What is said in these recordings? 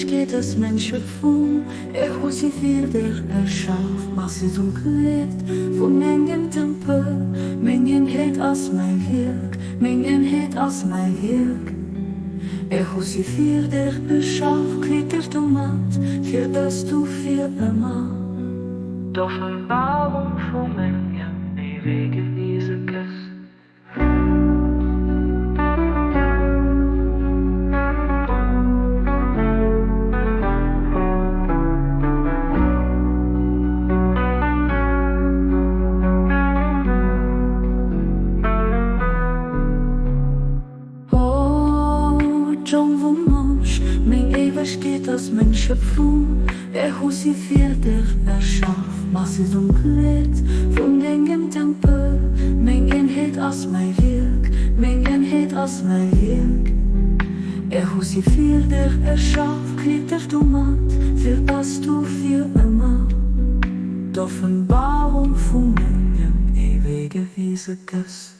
Ewegkeet ass meng Schöpfung, Er huet si fir dech erschaf, mach si zum Kleed vun engem Tempel. Meng Eenheet ass mäi Wierk, meng Eenheet ass mäi Wierk. Er huet si fir dech erschaf, kleed dech domat, fir dass du fir ëmmer. D'Offenbarung vu mengem éiwege Wiese gëss. O Jong vum Mënsch, meng Éiwegkeet ass meng Schëpfung, Ech hu si fir dech erschaf, mach si zum Kleed vun dengem Tempel. Meng Eenheet ass mäi Wierk, meng Eenheet ass mäi Wierk. Ech hu si fir dech erschaf, kleed dech domat, fir dass du fir ëmmer d'Offenbarung vu mengem éiwege Wiese gëss.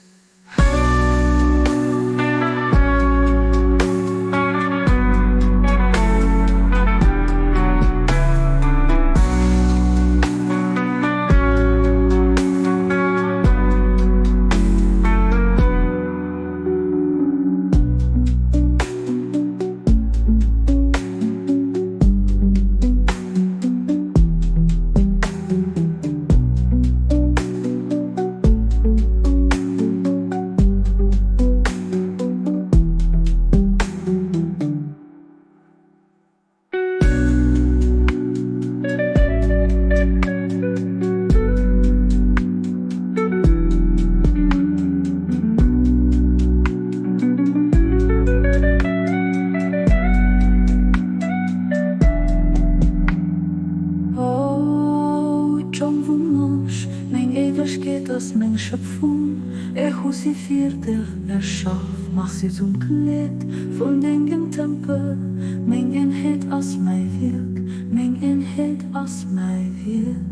O Jong vum Mënsch, meng Éiwegkeet ass meng Schëpfung, Ech hu si fir dech erschaf, mach si zum Kleed vun dengem Tempel. Meng Eenheet ass mäi Wierk, meng Eenheet ass mäi Wierk.